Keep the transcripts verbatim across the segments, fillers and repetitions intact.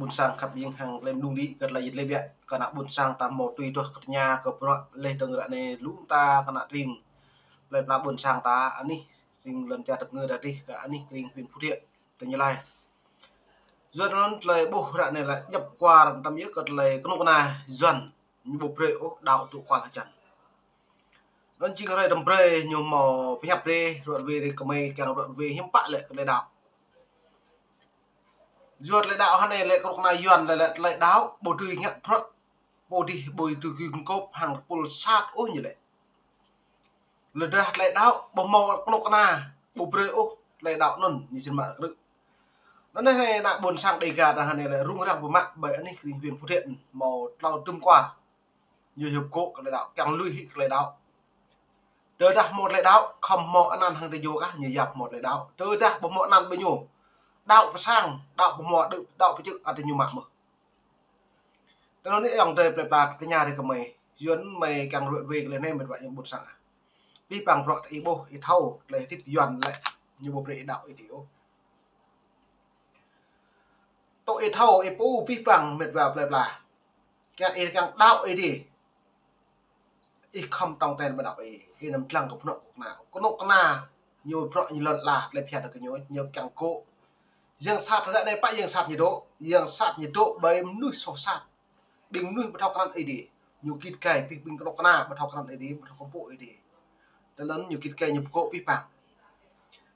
Ƀôn sang khăp ƀing hăng klem đung đĭ kơ tơlơi yit lĕ biă, kơ ană ƀôn sang ta hmâo tui duah kơ tơña kơ bruă leh dơ̆ng ră anai lu ta kơ ană tring. Plei pla ƀôn sang ta anih tring lŏn čar tơpơngư ta tih kơ anih kring huyện Phú Thiện, tỉnh Gia Lai. Yua anŭn tơlơi ƀuh ră anai lĕ djŏp kwar tăm yơh kơ tơlơi kơnuk kơna Yuan ñu ƀu brơi ôh đaŏ tŭ kual hơjăn. Anŭn jing hrơi tơm brơi ñu hmâo pơhiăp rai, ruă ruê rai kơmơi kiăng ruă ruê hiư̆m pă lĕ kơ tơlơi đaŏ. Yua tơlơi đaŏ anai lĕ kơnuk kơna Yuan lĕ, lĕ tơlơi đaŏ ƀu dưi ngă bruă, ƀu dưi, ƀu dưi gum gôp hăng tơpul sat ôh ñu lĕ. Lơdah tơlơi đaŏ ƀu hmâo kơnuk kơna, ƀu brơi ôh tơlơi đaŏ anŭn ñu jing mă krư̆. Anŭn anai ană ƀôn sang Đêga ta anai lĕ rŭng răng biă mă ƀơi anih kring huyện Phú Thiện hmâo klâo tơm kwar. Ñu hiăp gŏ kơ tơlơi đaŏ, kiăng lui hĭ kơ tơlơi đaŏ. Tơdah hmâo tơlơi đaŏ, khŏm hmâo anăn hăng tơjuh kah ñu yap hmâo tơlơi đaŏ. Tơdah ƀu hmâo anăn ƀơi ñu, đaŏ pơ sang, đaŏ pơ hmua, đaŏ pơ čư̆, ăt ñu mă mơ̆n. Tơl anŭn yơh ayŏng adơi plei pla tơña rai kơmơi, Yuan mơi kiăng ruă ruê kơ tơlơi anai mĕt wa ayŏng ƀôn sang ah. Pih pang bruă ta ih ƀuh, ih thâo, tơlơi hơdip Yuan lĕ, ñu ƀu brơi ih đaŏ Ơi Adai ôh. Tŏ ih thâo, ih pô pih pang mĕt wa plei pla. Kiăng ih kiăng đaŏ Ơi Adai. Ih khŏm tong ten ƀơi đaŏ ih, ih anăm dlăng kơ bruă kơnuk kơna. Kơnuk kơna ñu bruă ñu lŏn ala, tơlơi phiăn kơ ñu, ñu kiăng gŏ. Yang sat ră anai pă yang sat ñu dŏ, yang sat ñu dŏ ƀơi mơnuih soh sat. Ƀing mơnuih ƀu thâo krăn Ơi Adai. Ñu git gai pih ƀing kơnuk kơna ƀu thâo krăn Ơi Adai, ƀu thâo kơkuh Ơi Adai. Tơl anŭn ñu git gai ñu pơgŏ pih pang.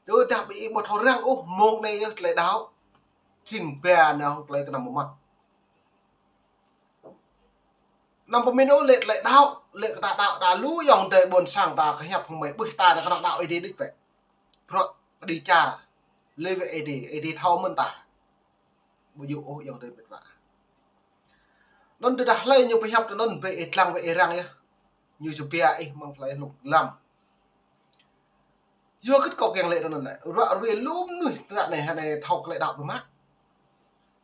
Tơdah ƀing ih ƀu thâo răng ôh mơ̆ng anai yơh tơlơi đaŏ. Jing ba nao tơlơi kơnăm mơmŏt. Anăm pơmĭn ôh lĕ tơlơi đaŏ, lĕ kơ ta đaŏ, đaŏ lu ayŏng adơi ƀôn sang ta kơ hiăp hăng mơi ƀuh ta nao kơnơ̆ng đaŏ Ơi Adai đôč bĕ. Bruă kơđi čar, lĕ wơ̆t Ơi Adai, Ơi Adai thâo mơ̆n ta. Ƀu djơ̆ ôh ayŏng adơi mĕt wa. Anŭn tơdah hlơi ñu pơhiăp tui anŭn brơi ih dlăng wơ̆t ih răng yơh. Ñu čơpia ih mơ̆ng hlơi hlŭk lăm. Yua kơ kâo kiăng lĕ anŭn lĕ. Ruă ruê lu mơnuih ră anai hơnai thâo kơ tơlơi đaŏ biă mă.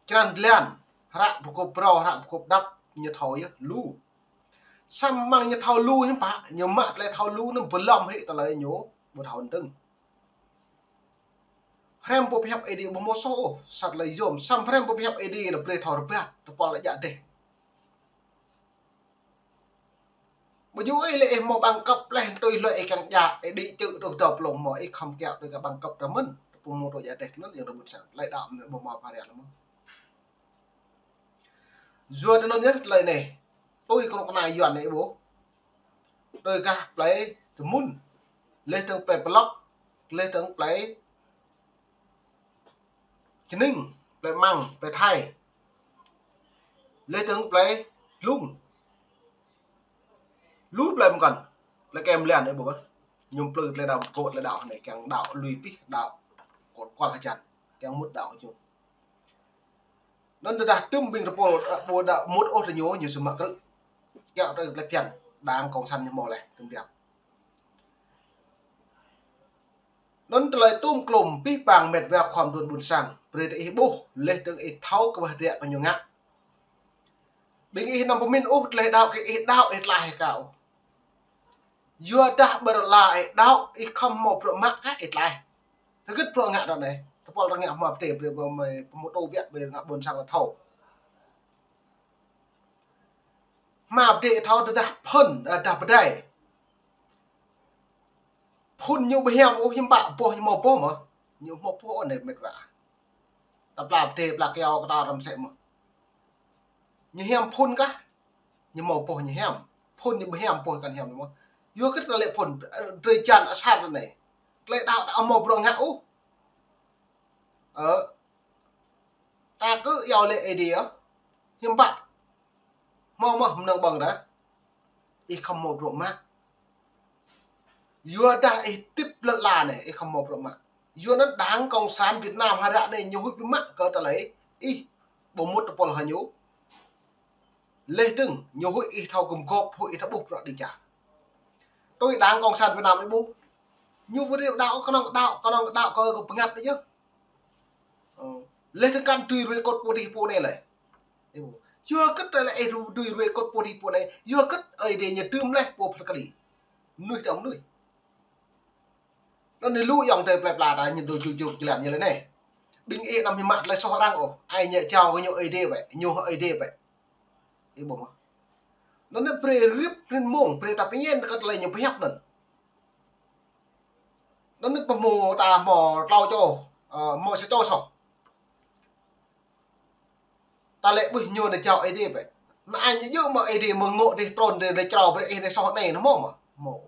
Črăn dlan, hră pơgŏp phrâo, hră pơgŏp đăp, ñu thâo yơh, lu. Samơ̆ mơ̆ng ñu thâo lu hiư̆m pă, ñu mă tơlơi thâo lu anŭn pơlŏm hĭ tơlơi ñu ƀu thâo tơ̆ng. Hrăm pô pơhiăp Ơi Adai ƀu hmâo soh ôh, sat tơlơi yôm, samơ̆ hrăm pô pơhiăp Ơi Adai lĕ brơi thâo rơbat, tơpul lĕ djă dêh. Ƀu djơ̆ ih lĕ ih hmâo bằng cấp leh tui hlơi ih kiăng djă, ih đĭ čư̆ tui dŏ plông hmâo, ih khŏm kiaŏ tui kơ bằng cấp ta mơ̆n, tơpul hmâo tui djă dêh mơ̆n, ayŏng adơi ƀôn sang. Tơlơi đaŏ mơ̆n ƀu hmâo pha rial mơ̆n. Yua tui anŭn yơh tơlơi anai, tui kơnuk kơna Yuan anai ih ƀuh. Tui gah plei Tơmun, leh dơ̆ng plei Plŏk, leh dơ̆ng plei Čơning, plei Măng, plei Thai. Leh dơ̆ng plei Tlung. Lu plei mơkăn, plei Kem Lian ih ƀuh. Ñu plư tơlơi đaŏ gŏ tơlơi đaŏ anai kiăng đaŏ lui pih đaŏ kual kual hơjăn. Kiăng mŭt đaŏ kơ ñu. Anŭn tơdah tơm ƀing tơpul, ơ, ƀu đaŏ mŭt ôh tơ ñu, ñu sĭt mă krư̆. Kiaŏ tui tơlơi phiăn, đảng cộng sản ñu hmâo leh, tơm biă. Anŭn tơlơi tŭm klŭm pih pang mĕt wa khua mơduôn ƀôn sang, brơi ta ih ƀuh, leh dơ̆ng ih thâo kơ wah rek kơ ñu ngă. Ƀing ih anăm pơmĭn ôh, tơlơi đaŏ kơ ih đaŏ ih tlaih ih kâo. Yua dah ƀơi lŏn ala ih đaŏ, ih khŏm hmâo bruă mă kah ih tlaih. Hơgĕt bruă ngă ră anai, tơpul ră ngă hmua pơdai, brơi ƀơi mơi pơmŭt ôh biă ƀơi ngă ƀôn sang ta thâo. Hmua pơdai thâo tơdah phŭn, ơ, dah pơdai. Phŭn ñu ƀu hiam ôh hiư̆m pă, boh ñu hmâo boh mơ̆n. Ñu hmâo boh anai mĕt wa. Ta pla pơdai, pla kyâo, kơta răm sĕ mơ̆n. Ñu hiam phŭn kah? Ñu hmâo boh ñu hiam. Phŭn ñu ƀu hiam, boh kăn hiam mơ̆n. Yua kơ tơlơi phŭn, ơ, drơi jăn asar anai. Tơlơi đaŏ ta hmâo bruă ngă ôh. Ơ. Ta kơ iâu lĕ Ơi Adai ôh. Hiư̆m pă. Hmâo mơ̆n mơnơ̆ng ƀơ̆ng ta. Ih khŏm hmâo bruă mă. Yua dah ih tip lŏn ala anai, ih khŏm hmâo bruă mă. Yua anŭn đảng cộng sản Việt Nam hră anai ñu huĭ biă mă kơ tơlơi ih ƀu mŭt tơpul hăng ñu. Leh dơ̆ng, ñu huĭ ih thâo gum gôp, huĭ ih thâo ƀuh bruă kơđi čar. Tui đảng cộng sản Việt Nam ih ƀuh. Ñu ƀu brơi đaŏ kơnơ̆ng đaŏ, kơnơ̆ng đaŏ kơ, kơ bơngăt yơh. Ơ. Leh dơ̆ng kăn dưi ruai kŏt pô dih pô anai leh. Yua kơ tơlơi ih dưi ruai kŏt pô dih pô anai. Yua kơ Ơi Adai ñu dưm leh pô pơkơđi. Mơnuih tơ̆ng mơnuih. Anŭn anai lu ayŏng adơi plei pla ta ñu dŏ jŭk jrŭk jơlan ñu leh anai. Ƀing ih anăm hơmă tơlơi soh arăng ôh. Ai ñu jao kơ ñu Ơi Adai wơ̆t, ñu Ơi Adai wơ̆t. Ih ƀuh mơ̆. Anŭn anai brơi rĭm rin mông, brơi ta pơñen kơ tơlơi ñu pơhiăp anŭn. Anŭn anai pơhmu ta hmâo klâo čô, ơ, hmâo sa čô soh. Ta lĕ ƀuh ñu anai jao Ơi Adai wơ̆t. Anŭn ai ñu djơ̆ mơ̆ Ơi Adai mơ̆ ngŏ dih trŭn dih lĕ črâo brơi ih anai soh anai anŭn hmâo mơ̆. Hmâo.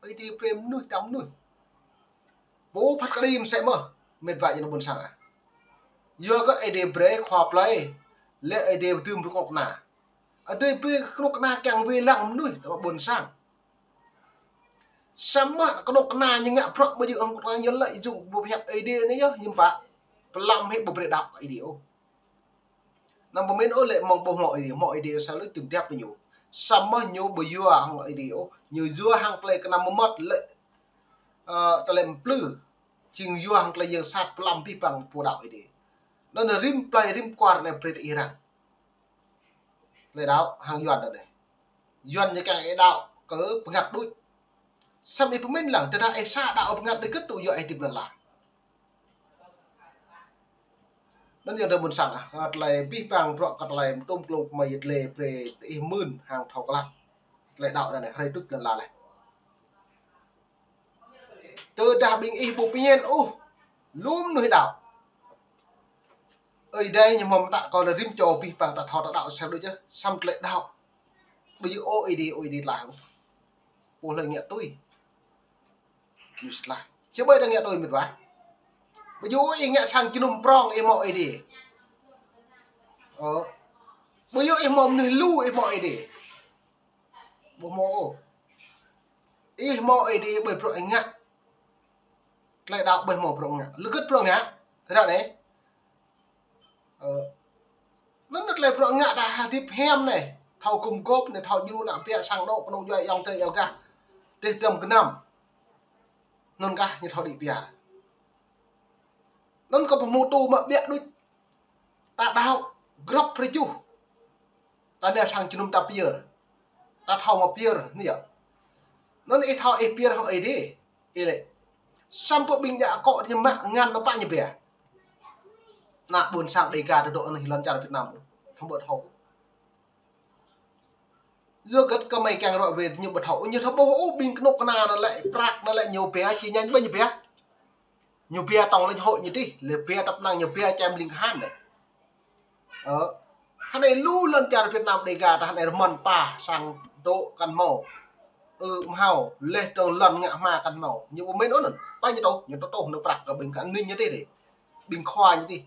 Ơi Adai brơi mơnuih tơm mơnuih. Pô phat kơđi mơsĕ mơ̆, met wa ñu anŭn ƀôn sang ah. Yua kơ Ơi Adai brơi khua plơi, lĕ Ơi Adai dưm brơi kơnuk kơna. Ơi Adai brơi kơnuk kơna kiăng wai lăng mơnuih tơm ƀôn sang. Samơ̆ kơnuk kơna ñu ngă bruă ƀu djơ̆ hăng kơnuk kơna ñu lợi dụng ƀu pơhiăp Ơi Adai anai yơh, hiư̆m pă. Pơlăm hĭ ƀu brơi đaŏ kơ Ơi Adai ôh. Anăm pơmĭn ôh lĕ mơ̆ng ƀu hmâo Ơi Adai, hmâo Ơi Adai sa lu tơm tiap kơ ñu. Samơ̆ ñu ƀu yua hăng Ơi Adai ôh, ñu yua hăng tơlơi kơnăm mơmŏt lĕ, ơ, tơlơi mplư. Jing yua hăng tơlơi yang sat pơlăm abih bang pô đaŏ Ơi Adai. Anŭn rĭm plơi rĭm kwar anai brơi tơ ih arăng. Tơlơi đaŏ hăng Yuan anŭn anai. Yuan ñu kiăng ih đaŏ kơ bơngăt đôč. Samơ̆ ih pơmĭn lăng, tơdah ih sa đaŏ bơngăt đôč kơ tŭ yua ih hơdip lŏn ala. Anŭn yơh tơm ƀôn sang ah, kơ tơlơi abih bang bruă kơ tơlơi mơtŭm klông kơmơi yơh tơlơi brơi tơ ih mơ̆n hăng thâo klă. Tơlơi đaŏ anŭn anai, hrơi tuč lŏn ala leh. Tơdah ƀing ih ƀu pơñen ôh, lu mơnuih đaŏ. Ơi Adai ñu hmâo mơtă kơ rĭm čô abih bang ta thâo ta đaŏ sa đôč yơh, samơ̆ tơlơi đaŏ. Ƀu djơ̆ ôh Ơi Adai, ôh Ơi Adai tlaih ôh. Pô hlơi ngă tui. Ñu slah. Či ƀai ta ngă tui met wa. Ƀu djơ̆ ôh ih ngă sang jơnum prong ih hmâo Ơi Adai. Ơ. Ƀu djơ̆ ih hmâo mơnuih lu ih hmâo Ơi Adai. Ƀu hmâo ôh. Ih hmâo Ơi Adai ƀơi bruă ih ngă. Tơlơi đaŏ ƀơi hmâo bruă ngă. Lơgĕt bruă ngă. Ră anai. Ơ. Anŭn tơlơi bruă ngă ta hơdip hiam anai. Thâo gum gôp anai, thâo djru ană bă sang anŏ kơnung djuai ayŏng adơi ayŏng gah. Dêh dram gơnam. Anŭn kah ñu thâo đĭ biă. Anŭn kơ pơhmu tŭ mă biă đôč. Ta đaŏ grŏp hrơi tơjuh. Ta nao sang jơnum ta pơyơr. Ta thâo mă pơyơr anai yơh. Anŭn ih thâo ih pơyơr hăng Ơi Adai. Ih lĕ. Samơ̆ ƀing djă akŏ ñu mă ngăn anŭn pă ñu ba. Ană ƀôn sang Đêga tơdŏ anai lŏn čar Việt Nam. Thâo ƀu thâo. Yua hơget kơmơi kiăng rŏ wai ñu ƀu thâo. Ñu thâo ƀuh ôh ƀing kơnuk kơna anŭn lĕ prăk anŭn lĕ ñu ba či ñan ƀu ñu ba. Ñu ba tŏng lĕ ñu hŏ ñu dih, lĕ ba tăp năng ñu ba čem ling kơhan lĕ. Ơ. Hơnai lu lŏn čar Việt Nam Đêga ta hơnai rơmăn pa sang dŏ kăn hmâo. Ư mơhao, leh dơ̆ng lŏn ngă hma kăn hmâo. Ñu ƀu mĭn ôh anŭn. Pă ñu tŏ, ñu tŏ tŏ ñu prăk kơ ƀing kơ anih ñu dih dih. Ƀing khua ñu dih.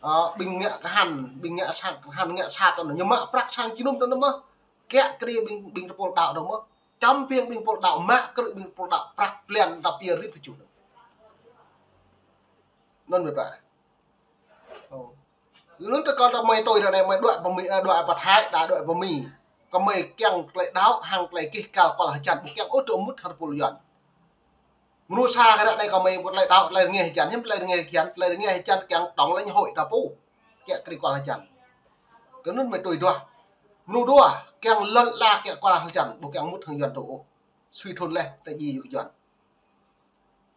Ơ, ƀing ngă kơhan, ƀing ngă sat, kơhan ngă sat anŭn. Ñu mă prăk sang jơnum anŭn mơ̆. Kiă kriê ƀing, ƀing tơpul đaŏ anŭn mơ̆. Čăm ƀing, ƀing tơpul đaŏ mă, krư̆ ƀing tơpul đaŏ prăk blan ta pơyơr rĭm tơjuh. Anŭn met wa. Ơ. Anŭn tơ kơ ta mơi tui ră anai mơi đuaĭ pơ Mi, ơ, đuaĭ pơ Thái, đa đuaĭ pơ Mi. Kơmơi kiăng tơlơi đaŏ hăng tơlơi gêh gal kual hơjăn ƀu kiăng ôh tơ mŭt hăng tơpul Yuan. Mơnuih sa kơ ră anai kơmơi ƀu tơlơi đaŏ, tơlơi rơngiă hơjăn, hiư̆m tơlơi rơngiă hơjăn, tơlơi rơngiă hơjăn kiăng tŏng lĕ ñu hŏ ta pô. Kiă kriê kual hơjăn. Kơ anŭn mơi tui duah. Mơnuih dua, kiăng lŏn ala kiă kual hơjăn, ƀu kiăng mŭt hăng Yuan tŭ ôh. Sui thun leh, ta djai yua kơ Yuan.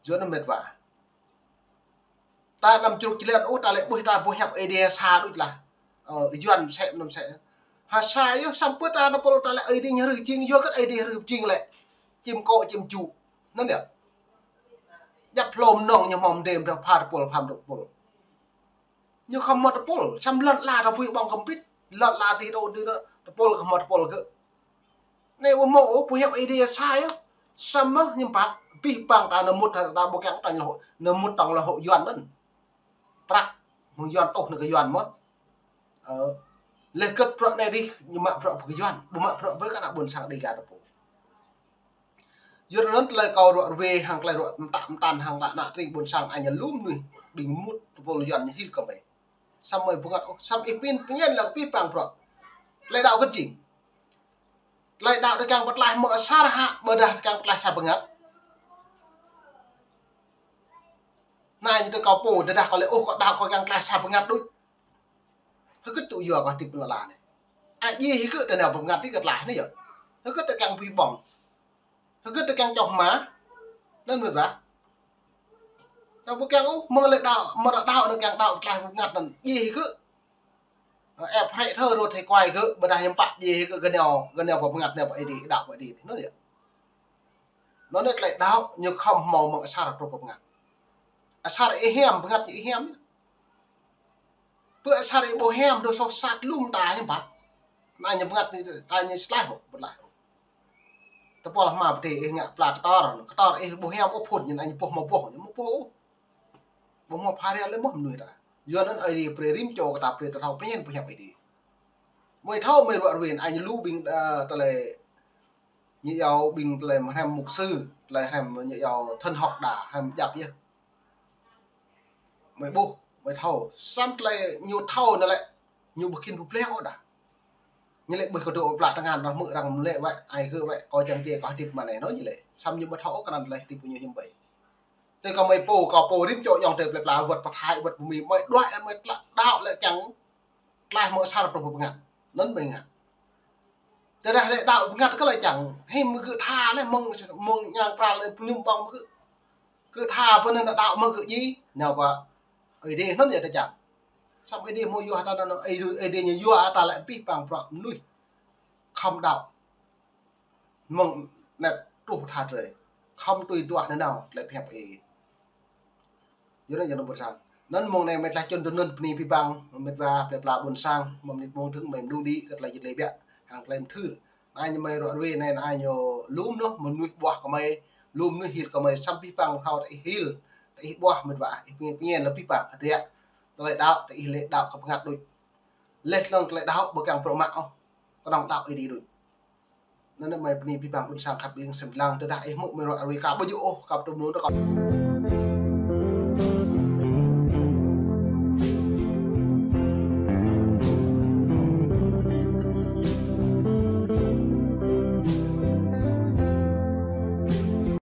Yuan anŭn met wa. Ta anăm čruk člen ôh, ta lĕ ƀuh ta ƀuh hiăp Ơi Adai sa đôč lah. Ơ, Yuan mơsĕ anŭn mơsĕ. Ha sa yơh samơ̆ ta anăm pơl ta lĕ Ơi Adai ñu hrih jing, yua hơget Ơi Adai hrih jing lĕ. Čim kŏ, čim ju. Anŭn yơh. Djăp hlô mơnơ̆ng ñu hmâo mơdê mơdră pha tơpul, pha tơpul. Ñu khŏm hmâo tơpul, samơ̆ lŏn ala ta ƀuh ƀơ̆ng kơmpit, lŏn ala dih rŏ dih rŏ, tơpul khŏm hmâo tơpul gơ̆. Anai ƀu hmâo ôh, ƀuh hiăp Ơi Adai sa yơh. Samơ̆ hiư̆m pă, abih bang ta anăm mŭt ta ƀu kiăng tŏng lĕ hŏ, anăm mŭt tŏng lĕ hŏ Yuan mơ̆n. Prăk, mơ̆ng Yuan tŏ anai kơ Yuan mơ̆. Ơ, leh hơget bruă anai dih, ñu mă bruă ƀơi kơ Yuan, ƀu mă bruă ƀơi kơ ană ƀôn sang Đêga ta pô. Yua anŭn tơlơi kâo rŏ wai hăng tơlơi rŏ mơtă mơtăn hăng ană tring ƀôn sang añ lu mơnuih ƀing mŭt tơpul Yuan ñu hil kơmơi. Samơ̆ ƀu ngă ôh, samơ̆ ih pơmĭn pơñen lăng abih bang bruă. Tơlơi đaŏ hơget jing. Tơlơi đaŏ ta kiăng pơtlaih mơ̆ asar hă, ƀôdah ta kiăng pơtlaih sa bơngăt. Anai ñu tơ kâo pô, tơdah kâo lĕ ôh kâo đaŏ kâo kiăng pơtlaih sa bơngăt đôč. Hơget tŭ yua kơ hơdip lŏn ala anai. Ai djai hơget ta nao pơngăt dih kơ tlaih anai yơh. Hơget ta kiăng ƀuh ƀơ̆ng. Hơget ta kiăng čoh hma. Anŭn met wa. Tơdah ƀu kiăng ôh, mơ̆ng lĕ đaŏ, mơ̆ng đaŏ anŭn kiăng đaŏ tơlơi pơbơngăt anŭn. Djai hĭ gơ̆. Ơ, ĕp hrĕ thơ rô thê kuai gơ̆, ƀôdah hiư̆m pă djai hĭ gơ̆, gơnam, gơnam pơbơngăt anai pơ Ơi Adai, đaŏ pơ Ơi Adai, anŭn yơh. Anŭn yơh tơlơi đaŏ ñu khŏm hmâo mơ̆ng asar truh pơbơngăt. Asar ih hiam, bơngăt ñu ih hiam. Pơ asar ih ƀu hiam, dŏ soh sat lŏm ta hiư̆m pă. Anai ñu bơngăt ñu, ta ñu slah hŏ, ƀu laih hŏ. Tơpul hmâo pơtê ih ngă pla kơtor, kơtor ih ƀu hiam ôh phŭn, ñu anai ñu boh hmâo boh, ñu hmâo boh ôh. Ƀu hmâo phara lĕ mơ̆ mơnuih ta. Yua anŭn Ơi Adai brơi rĭm čô kơ ta brơi ta thâo pơhiăp, pơhiăp Ơi Adai. Mơi thâo mơi ruă ruai, anai ñu lu ƀing, ơ, tơlơi ñu iâu ƀing tơlơi hrăm mục sư, tơlơi hrăm ñu iâu thần học đa, hrăm djăp yơh. Mơi ƀuh, mơi thâo, samơ̆ tơlơi ñu thâo anŭn lĕ, ñu ƀu khĭn pơblang ôh đa. Ñu lĕ ƀuh kơ dŏ pla tơngan arăng hmư̆ arăng lĕ wơ̆t, ai gơ̆ wơ̆t, kâo čang tê kâo hơdip mơ̆ng anai anŭn ñu lĕ. Samơ̆ ñu ƀu thâo ôh kơ anŭn tơlơi hơdip ñu hiư̆m ƀai. Tui kơ mơi pô, kâo pô rĭm čô ayŏng adơi plơi pla wơ̆t pơ Thái, wơ̆t pơ Mi, mơi đuaĭ, mơi tla-, đaŏ lĕ kiăng tlaih mơ̆ng asar truh pơ bơngăt. Anŭn mơi ngă. Tơdah lĕ đaŏ bơngăt kơ lĕ čang, hiư̆m gơ̆ tha lĕ mơ̆ng, mơ̆ng ñang pral lĕ pơñum ƀơ̆ng gơ̆. Gơ̆ tha pơ anŭn đaŏ mơ̆ng gơ̆ djai, nao pơ Ơi Adai anŭn yơh ta čang. Samơ̆ Ơi Adai hmâo yua ta anŭn, Ơi Adai, Ơi Adai ñu yua ta lĕ abih bang bruă mơnuih khŏm đaŏ. Mơ̆ng anai truh pơ tha drơi. Khŏm tui duah nanao tơlơi pơhiăp Ơi Adai. Yua anŭn yơh anŭn ƀôn sang. Anŭn mơ̆ng anai mơi tlaih čun tui anŭn bơni abih bang, mĕt wa plơi pla ƀôn sang, mơ̆ng anai mơ̆ng dơ̆ng mơi mơdung đĭ kơ tơlơi jĕ lĕ biă, hăng tơlơi mơthưr. Anai ñu mơi ruă ruai anai, anai ñu lŏm anŭn, mơnuih ƀuah kơ mơi, lŏm mơnuih hil kơ mơi, samơ̆ abih bang hrâo tơ ih hil, tơ ih ƀuah mĕt wa, ih pơñen, pơñen lĕ abih bang, hơdră. Tơlơi đaŏ, tơ ih lĕ đaŏ kơ bơngăt đôč. Leh lŏng tơlơi đaŏ ƀu kiăng bruă mă ôh. Kơnơ̆ng đaŏ Ơi Adai đôč. Anŭn mơi bơni abih bang ƀôn sang khăp ƀing sem lăng, tơdah ih hmư̆ mơi ruă ruai ka ƀu djơ̆ ôh, ka pơtŭm anŭn tơ kâo.